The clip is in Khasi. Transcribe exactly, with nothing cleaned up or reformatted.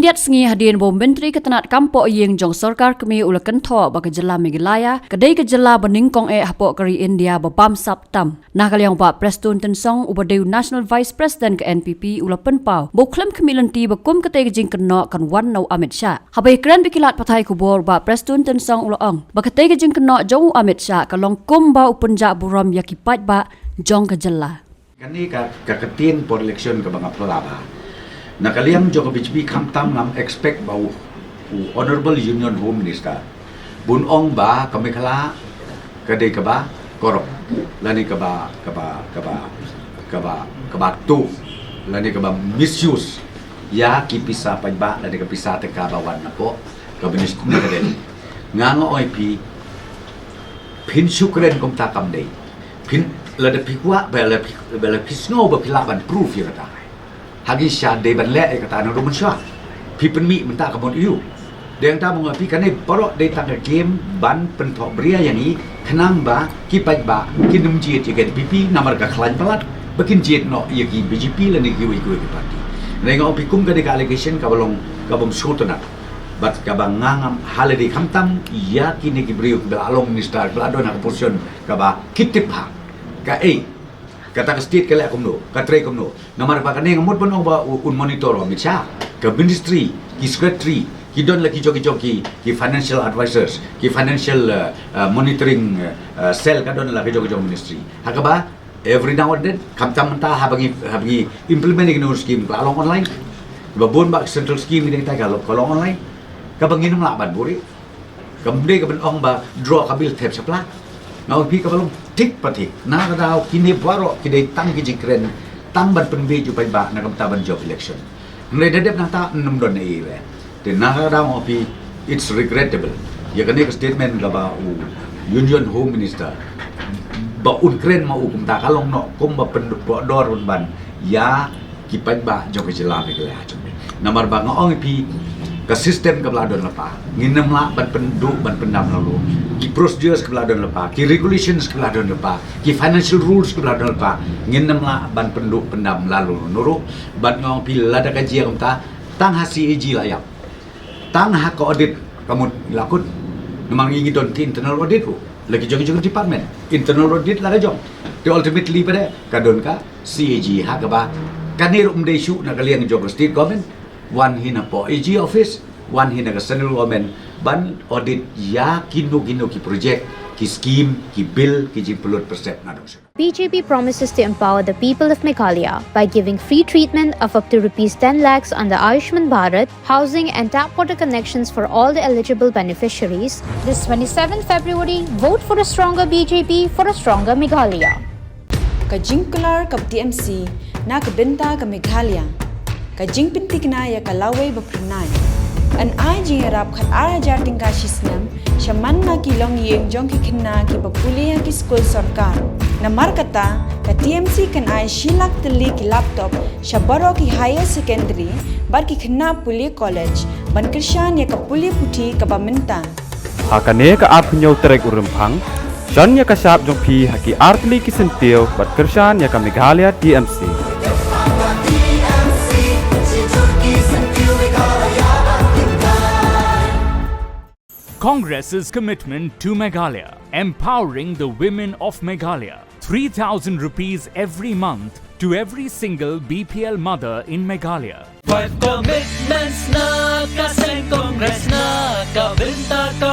Khyndiat sngi hadien ba u Myntri ka tnad kam poh ïing jong sorkar kmie u la kynthoh ba ka jylla Meghalaya ka dei ka jylla ba nyngkong eh hapoh ka ri India ba bamsap tam. Na ka liang u Bah Prestone Tynsong uba dei u National Vice President ka N P P u la pynpaw ba u khlem khmih lynti ba kum katei ka jingkynnoh kan wan na u Amit Shah. Haba ïakren bad ki lad pathai khubor u Bah Prestone Tynsong u la ong ba katei ka jingkynnoh jong u Amit Shah ka long kumba u pynjah burom ïa ki paidbah jong ka jylla. Kane ka, ka ktien por election kaba nga phylla ba na ka liang jong ka B J P khamtam ngam expect ba u, u Honorable Union Home Minister bun ong ba ka Meghalaya ka dei kaba corrupt lane kaba, kaba, kaba, kaba, kaba tuh lane kaba misuse ïa ki pisa paidbah lane ka pisa tyngka ba wan napoh ka ministry na ka dei. Nga nga ong ïa phi phin shu kren kumta kam dei. Phin lada phi kwah ba la phi, ba la phi sngew ba phi lah ban proof ïa kata. Ha ki sha dei ban leh ïa kata na ruh mynshuwa. Phi pynmih mynta ka mut ïu. Dei hangta ma nga phi kane baroh dei tang ka game ban pynthohbria ïa ngi khnang ba ki paidbah kin ym jied ïa ka N P P namar ka khlaiñ palat ba kin jied noh ïa ki B J P lane kiwei kiwei ki party. Nga ong phi kum kane ka allegation kaba long kaba ym sngewtynnat. Bad kaba nga ngam ha lade khamtam ïa kine ki briew kiba la long minister kiba la don ha ka position kaba ki tip ha. Kaei kata ka state ka leh kumno, ka trei kumno. Namar ba kane nga mut ban ong ba u, un monitor u Amit Shah, ka ministry, ki secretary ki don la ki jong ki jong ki, ki financial advisors, ki financial, eh, eh, monitoring, eh, eh, cell ka don la ki jong ki jong ministry. Ha kaba every now and then khamtam mynta haba ngi, haba ngi implement ïa ki new scheme ka la long online. Ba bun ba central scheme ngi dei tai ka long, ka long online. Kaba ngin ym lah ban buhrieh. Kam dei ka ban ong ba draw ka bill thep shapla. Nga ong phi kaba long thik pa thik. Na ka daw kine baroh ki dei tang ki jingkren tang ban pynbiej u paidbah na ka bynta ban jop election. Hynrei da dep nangta ym don ei ei. Te na ka daw nga ong phi it's regrettable. Ïa kane ka statement kaba u Union Home Minister ba un kren ma u kumta ka long noh kumba pyndoh dor ban ïa ki paidbah jong ka jylla Meghalaya jong ngi. Namar ba nga ong ïa phi ka system kaba la don lypa ngin ym lah ban pynduh ban pyndam lalu. Ki procedures kaba la don lypa, ki regulations kaba la don lypa, ki financial rules kaba la don lypa ngin ym lah ban pynduh pyndam lalu. Nuru ban nga ong ïa phi lada ka jia kumta tang ha C A G la ïap. Tang ha ka audit ka mut la kut. Namar ngi ngi don ki internal audit ruh la ki jong ki jong department. Internal audit la ka jong. Te ultimately pat ka don ka C A G ha kaba kane ruh ym dei shuh na ka liang jong ka state government. Wan hi na poh A G office, wan hi na ka central government ban audit ïa kino kino ki project, ki scheme, ki bill, ki jingpynlut pyrshah na dong shuh. B J P promises to empower the people of Meghalaya by giving free treatment of up to rupees ten lakhs under Ayushman Bharat, housing and tap water connections for all the eligible beneficiaries. This twenty-seventh February, vote for a stronger B J P for a stronger Meghalaya. Ka jingkular ka T M C na ka bynta ka Meghalaya. Ka jingpynthikna ïa ka lawei ba phyrnai. Yn ai jingïarap khat ar hajar tyngka shi snem sha man la ki longïing jong ki khynnah kiba pule ha ki skul sorkar. Namar kata ka T M C kan ai shi lak tylli ki laptop sha baroh ki higher secondary bad ki khynnah pule college ban kyrshan ïa ka pule puthi kaba mynta. Ha kane ka arphew hynñiew tarik u Rymphang, shon ïa ka shap jong phi ha ki artylli ki syntiew bad kyrshan ïa ka Meghalaya T M C. Congress's commitment to Meghalaya, empowering the women of Meghalaya. Three thousand rupees every month to every single B P L mother in Meghalaya. Five commitments na ka seng Congress na ka bynta ka